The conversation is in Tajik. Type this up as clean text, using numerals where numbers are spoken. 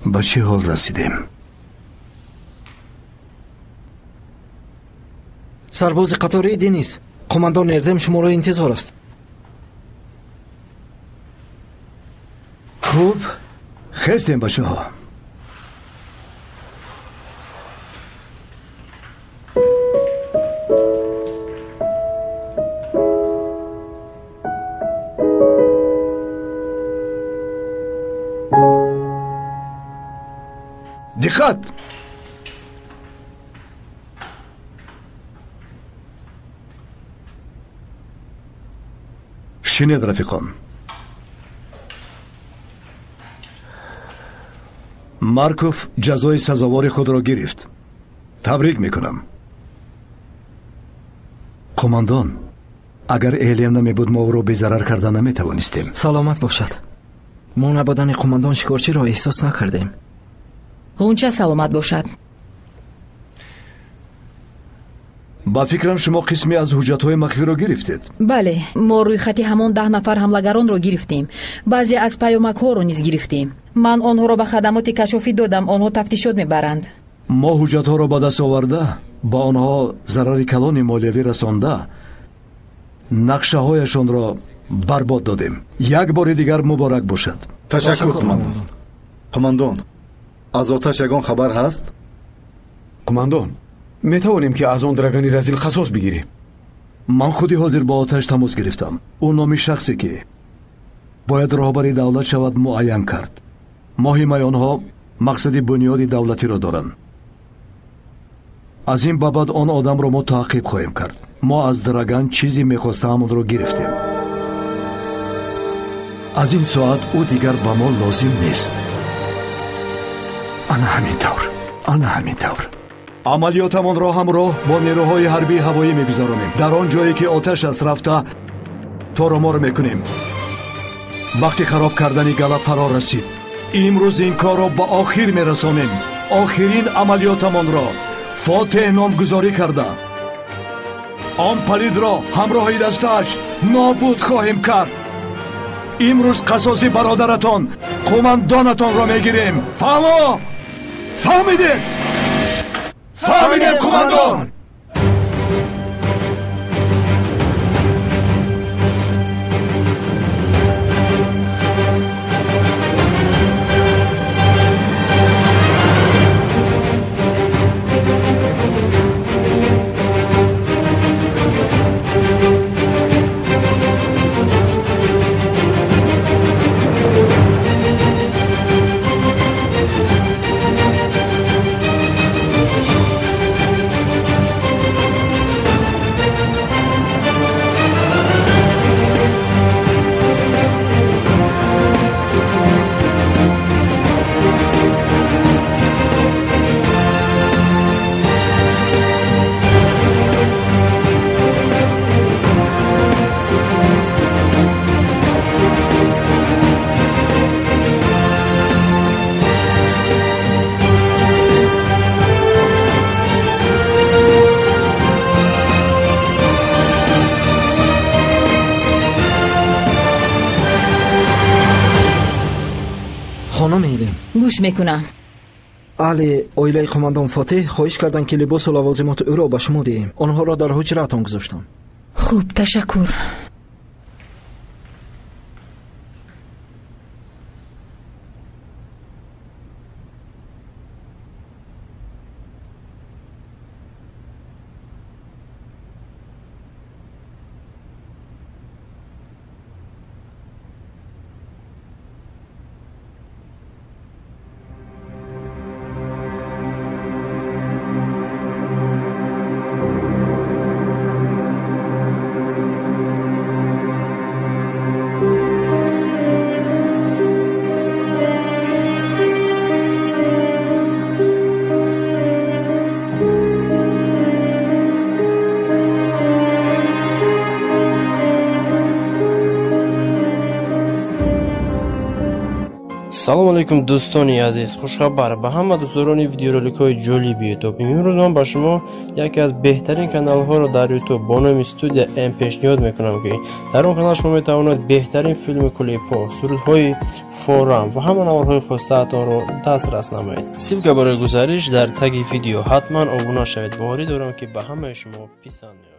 Ба чӣ ҳол расидем? Сарбози қатори Денис, қумандон Эрдем шуморо интизор аст. Хуб, хестем бачаҳо. Диққат! Шинед, рафиқон. Марков ҷазои сазовори худро гирифт. Табрик мекунам. Қумандон, агар Элем намебуд, мо ӯро безарар карда наметавонистем. Саломат бошад. Мо набудани қумандон шикорчиро эҳсос накардем. Ғунча саломат бошад. Ба фикрам, шумо қисме аз ҳуҷҷатҳои махфиро гирифтед. Бале, мо рӯйхати ҳамон 10 нафар ҳамлагаронро гирифтем. Баъзе аз паёмакҳоро низ гирифтем. Ман онҳоро ба хадамоти кашофӣ додам, онҳо тафтишот мебаранд. Мо ҳуҷҷатҳоро ба даст оварда, ба онҳо зарари калони молиявӣ расонда, нақшаҳояшонро барбод додем. Як бори дигар муборак бошад. Ташаккур, қумандон. Қумандон, аз оташ ягон хабар ҳаст? Қумандон, метавонем ки аз он Драгани разил қасос бигирем. Ман худи ҳозир бо оташ тамос гирифтам. Ӯ номи шахсе ки бояд роҳбари давлат шавад муайян кард. Моҳи май онҳо мақсади бунёди давлатиро доранд. Аз ин ба баъд он одамро мо таъқиб хоҳем кард. Мо аз Драган чизе мехоста ҳамонро гирифтем. Аз ин соат ӯ дигар ба мо лозим нест. Ана ҳамин тавр, ана ҳамин тавр. Амалиётамонро ҳамроҳ бо нерӯҳои ҳарбии ҳавоӣ мегузаронем. Дар он ҷое ки оташ аст рафта торумор мекунем. Вақти хароб кардани гала фаро расид. Имрӯз ин корро ба охир мерасонем. Охирин амалиётамонро Фотеҳ номгузорӣ карда, он палидро ҳамроҳи дастааш нобуд хоҳем кард. Имрӯз қасоси бародаратон, қумандонатонро мегирем. Фаҳмо? Фаҳмидед? Фаҳмидед, қумандон? Гӯш мекунам. Аҳли оилаи қумандон Фотеҳ хоҳиш карданд, ки либосу лавозимоти ӯро ба шумо диҳем. Онҳоро дар ҳуҷраатон гузоштам. Хуб, ташаккур. Салом алейкум, дӯстони азиз. Хушхабар ба ҳама дӯстдорони видеороликҳои ҷолиби Ютуб. Имрӯз ман ба шумо яке аз беҳтарин каналҳоро дар Ютуб бо номи Студия М пешниҳод мекунам, ки дар он канал шумо метавонед беҳтарин филму клипҳо, сурудҳои форам ва ҳама наворҳои хостаатонро дастрас намоед. Ссылка барои гузариш дар таги видео. Ҳатман обуна шавед. Боварӣ дорам, ки ба ҳамаи шумо писанд меояд.